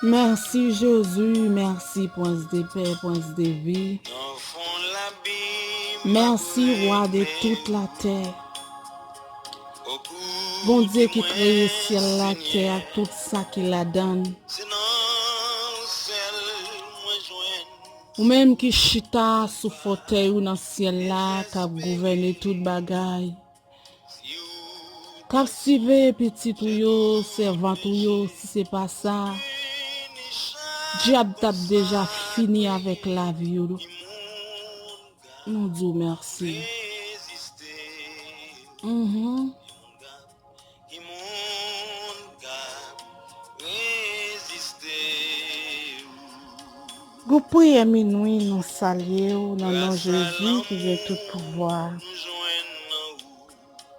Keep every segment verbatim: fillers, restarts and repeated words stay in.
Mèsi Jezi, mèsi Prens de pè, Prens de vi. Mèsi Wa de tout latè. Bondye ki kreye syèl la, tè ak tout sa ki ladan l. Ou menm ki chita sou fòtèy ou nan syèl la, k ap gouvène tout bagay, k ap siveye pitit ou yo, sèvant ou yo, si se pa sa, dyab t ap deja fini avèk lavi yo. Nou di w mèsi. Mhm. Gwoup priyè minwi, nou salye w nan non Jezi ki gen tout pouvwa.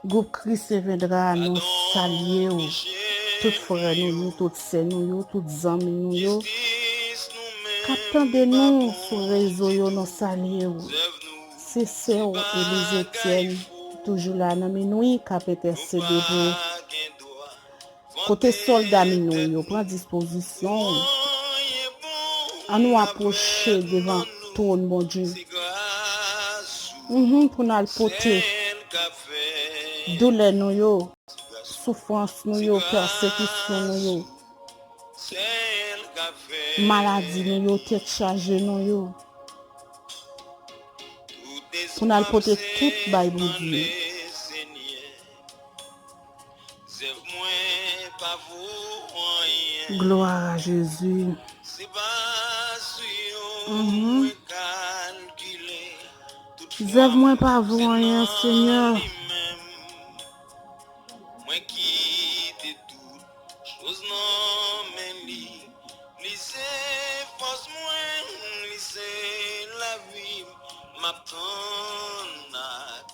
Gwoup Christ Reviendra, nou salye w. Tout frè nou yo, tout sè nou yo, tout zanmi nou yo k ap tande nou sou rezo yo, nou salye w. Se sè w Elize Etienne, toujou la nan minwi, k ap entèsede pou ou. Kote sòlda minwi yo, pran dispozisyon w. Ann nou apwoche devan twòn Bondye. Mhm, pou n al pote doulè nou yo, soufrans nou yo, pèsekisyon nou yo, maladi nou yo, tèt chaje nou yo. Pou n al pote tout bay Bondye. Glwa a Jezi. Mhm. Zèv mwen pa vo anyen, Senyè.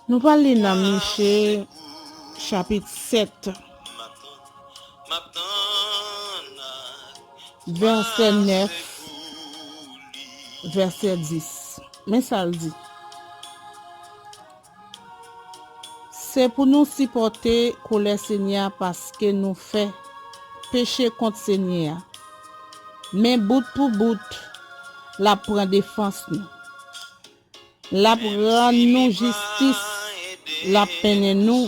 Nou pral li nan Miche, chapit sèt, vèsè nèf, vèsè dis. Men sa l di. Se pou nou sipòte kolè Senyè a, paske nou fè peche kont Senyè a. Men bout pou bout, l ap pran defans nou. L ap rann nou jistis, l ap mennen nou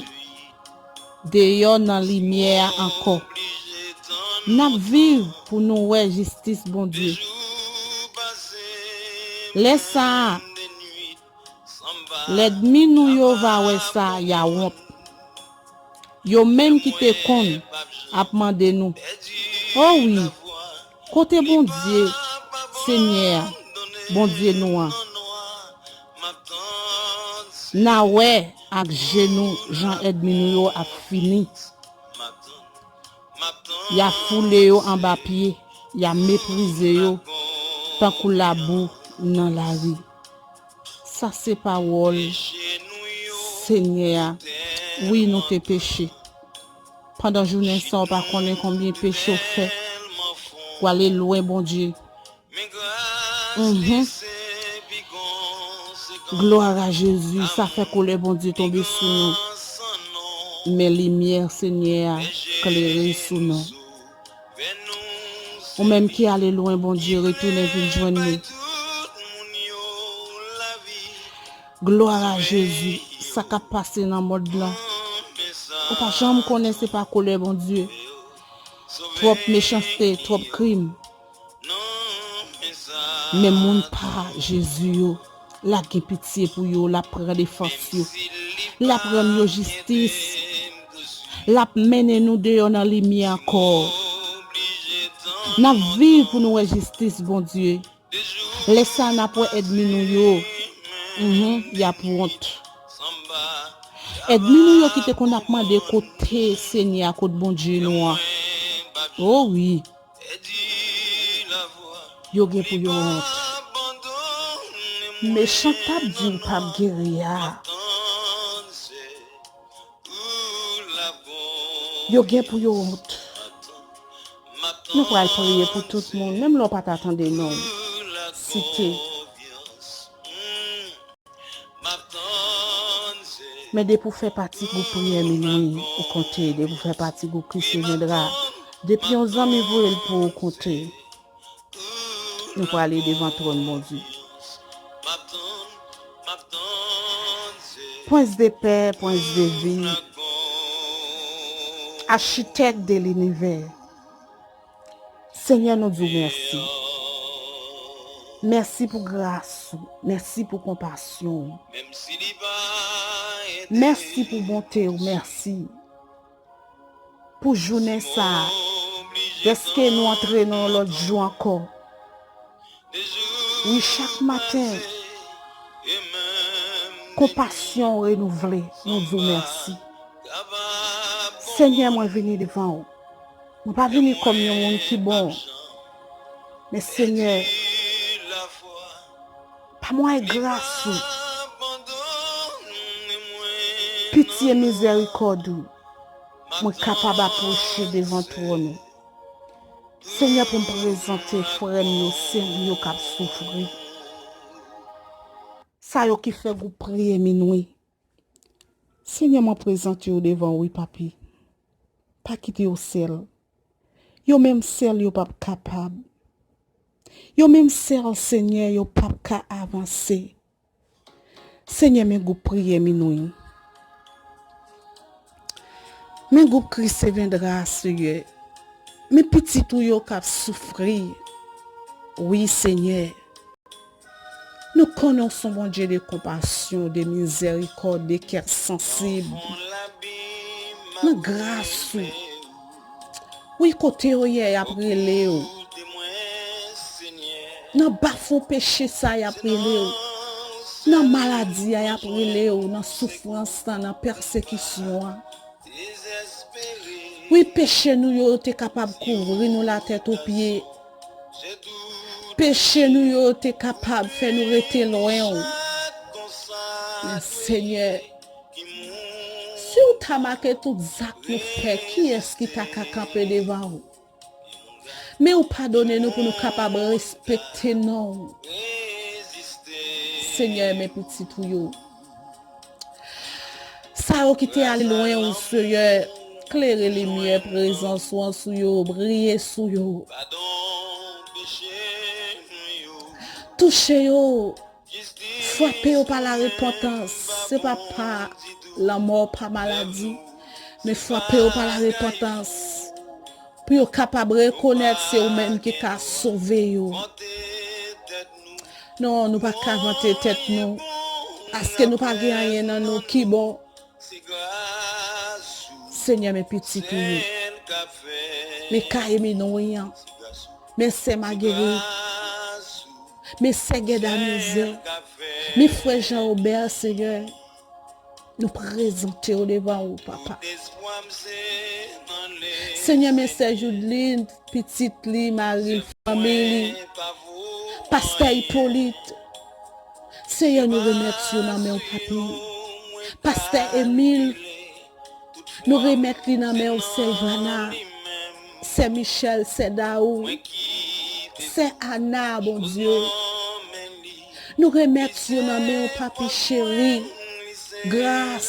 deyò nan limyè a ankò. N ap viv pou nou wè jistis Bondye. Lè sa a, lènmi nou yo va wè sa, y a wont. Yo menm ki te konn ap mande nou, "O wi, kote Bondye, Senyè a, Bondye nou an?" N a wè ak je nou jan ènmi nou yo ap fini. Y a foule yo anba pye, y a meprize yo tankou labou nan lari. Sa se pawòl Senyè a. Wi, nou te peche. Pandan jounen sa, w pa konnen konbyen peche w fè. W ale lwen Bondye. Mhm. Glwa a Jezi, sa fè kolè Bondye tonbe sou nou. Men limyè Senyè a klere sou nou. Ou menm ki ale lwen Bondye, retounen vin jwenn li. Glwa a Jezi, sa k ap pase nan mond lan. Ou pa janm konnen se pa kolè Bondye. Twòp mechanste, twòp krim. Men moun pa Jezi yo, l ap gen pitye pou yo, l ap pran defans yo. L ap rann yo jistis. L ap mennen nou deyò nan limyè ankò. N ap viv pou nou wè jistis Bondye. Lè sa a, n ap wè ènmi nou yo. Mhm, y ap wont. Ènmi nou yo ki te konn ap mande kote Senyè a, kote Bondye nou an. O wi. Yo gen pou yo wont. Mechan t ap di l p ap geri a. Yo gen pou yo wont. Nou pral priye pou tout moun, menm lè w pa ta tande non m site. Men depi w fè pati gwoup priyè minwi, ou konte. Depi w fè pati gwoup Christ Reviendra, depi yon zanmi voye l pou ou, ou konte. Nou prale devan twòn Bondye. Prince de paix, prince de vie, architecte de l'univers. Senyè, nou di w mèsi. Mèsi pou gras ou, mèsi pou konpasyon ou. Mèsi pou bonte ou, mèsi pou jounen sa a, dèske nou antre nan yon lòt jou ankò. Wi, chak maten, konpasyon w renouvle, nou di w mèsi. Senyè, mwen vini devan w. Mwen pa vini kòm yon moun ki bon. Men Senyè, pa mwayen gras ou, pitye, mizèrikòd ou, mwen kapab apwoche devan twòn ou. Senyè, pou m prezante frè m yo, sè m yo k ap soufri. Sa yo ki fè gwoup priyè minwi. Senyè, mwen prezante yo devan w, wi, papi. Pa kite yo sèl. Yo menm sèl, yo p ap kapab. Yo menm sèl, Senyè, yo p ap ka avanse. Senyè, men gwoup priyè minwi. Men gwoup Christ viendra, Senyè. Men pitit ou yo k ap soufri. Wi, Senyè. Nou konnen w se yon Bondye de konpasyon, de mizèrikòd, de kè sansib. Nan gras ou. Wi, kote yo ye, y ap rele w. Nan bafon peche sa, y ap rele w. Nan maladi a, y ap rele w. Nan soufrans lan, nan pèsekisyon an. Wi, peche nou yo te kapab kouvri nou latèt o pye. Peche nou yo te kapab fè nou rete lwen w. Men, Senyè, si w ta make tout zak nou fè, kiyès ki ta ka kanpe devan w? Men ou padone nou pou nou kapab respekte non w. Senyè, men pitit ou yo. Sa yo ki te ale lwen w, Senyè, klere limyè prezans ou an sou yo, briye sou yo. Touche yo, frape yo pa larepantans. Se pa pa lanmò, pa maladi, men frape yo pa larepantans. Pou yo kapab rekonèt se ou menm ki ka sove yo. Non, nou pa ka vante tèt nou, paske nou pa gen anyen nan nou ki bon. Senyè, men pitit ou yo. Men Kayemino an. Men sè Mageri. Men sè Gèda Mizè. Men frè Jean Robert, Senyè. Nou prezante yo devan ou, papa. Senyè, men sè Judeline, pitit li, mari l, fanmi li, pastè Hyppolite. Senyè, nou remèt yo nan men w, papi. Pastè Emile, nou remèt li nan men w, sè Ivana, sè Michel, sè Daou, sè Ana, Bondye. Nou remèt yo nan men w, papi cheri. Gras,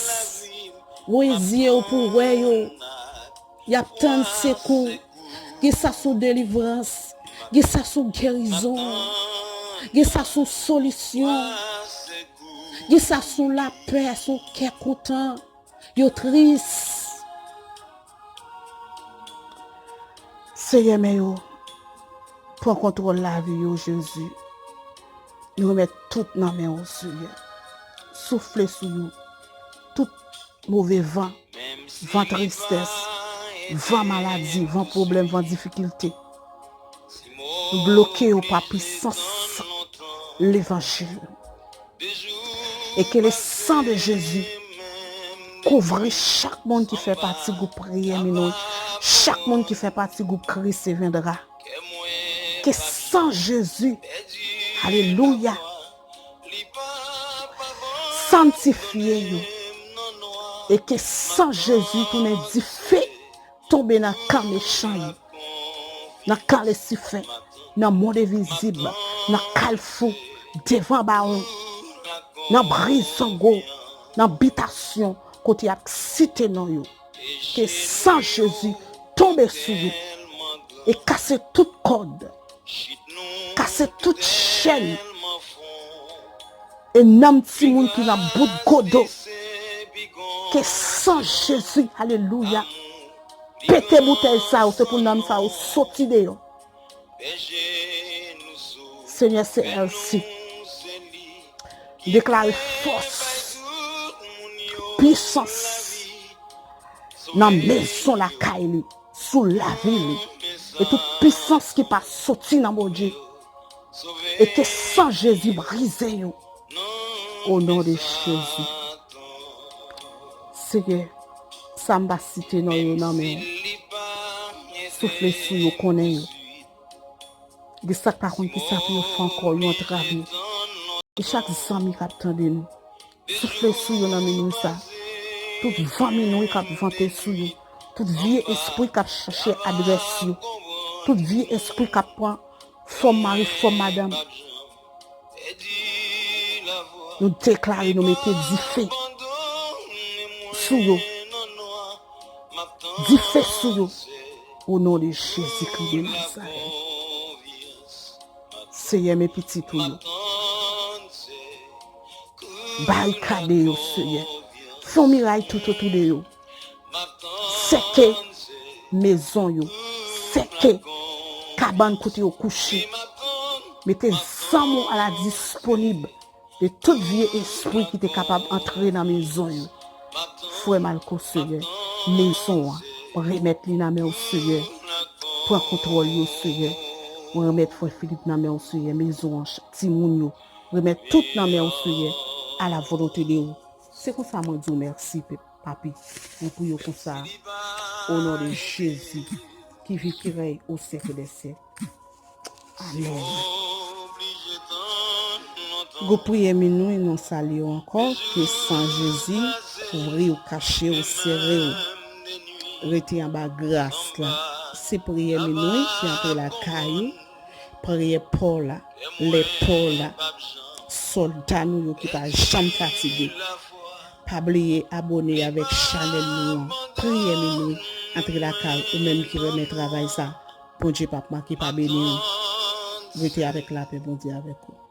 voye zye w pou wè yo. Y ap tann sekou. Gen sa sou delivrans. Gen sa sou gerizon. Gen sa sou solisyon. Gen sa sou lapè, sou kè kontan. Yo tris. Senyè, men yo. Pran kontwòl lavi yo, Jezi. Nou remèt tout nan men w, Senyè. Soufle sou yo. Tout move van, van tristès, van maladi, van pwoblèm, van difikilte. Nou bloke yo pa pisans levanjil. E ke le san de Jezi kouvri chak moun ki fè pati gwoup priyè minwi, chak moun ki fè pati gwoup Christ viendra. Ke san Jezi, alelouya, sanntifye yo. E ke san Jezi tounen dife tonbe nan kan mechan yo, nan kan Lisifen, nan mond envizib, nan kalfou, devan bawon, nan brizongo, nan bitasyon kote y ap site non yo. Ke san Jezi tonbe sou yo e kase tout kòd, k ap kase tout chèn e nanm timoun ki nan bout godo. Ke san Jezi, alelouya, pete boutèy sa yo, se pou nanm sa yo soti deyò. Senyè, se L C. Deklare fòs, pisans nan mezon lakay li, sou lavi li. E tout pisans ki pa soti nan Bondye. E ke san Jezi brize yo. O non de Jezi. Senyè, sa m pa site non yo nan men w. Soufle sou yo, konnen yo. Gen sa k pa konn ki sa pou yo fè ankò, yo antrave. E chak zanmi k ap tande nou, soufle sou yo nan minwi sa. Tout van minwi k ap vante sou yo. Tout vye espri k ap chache adrès yo. Tout vye espri k ap pran fòm mari, fòm madanm. Nou deklare, nou mete dife sou yo. Dife sou yo. O non de Jezikri de Nazarèt. Seyè, men pitit ou yo. Barikade yo, Seyè. Fè yon miray toutotou de yo. Sèke mezon yo. Sèke kabann kote yo kouche. Mete zanm ou a la disponib de tout vye espri ki te kapab antre nan mezon yo. Frè Malko, Seyè, mezon an, remèt li nan men w, Seyè. Pran kontwòl yo, Seyè. Mwen remèt frè Filip nan men w, Seyè. Mezon an, ch-, timoun yo, remèt tout nan men w, Seyè, à la volonté de ou. Se konsa mwen di w mèsi, pèp, papi. Mwen priye w konsa, o non de Jezi, ki viv, ki rèy o syèk dè syèk. Amèn. Gwoup priyè minwi, nou salye w ankò. Ke san Jezi kouvri w, kache w, sere w. Rete anba gras la. Se priyè minwi ki antre lakay ou. Priyè pa w la, lè pa w la. Sòlda nou yo ki pa janm fatige. Pa bliye abòne avèk chanèl nou an. Priyè minwi, antre lakay ou menm ki renmen travay sa. Bondye p ap manke pa beni w. Rete avèk lapè Bondye avèk ou.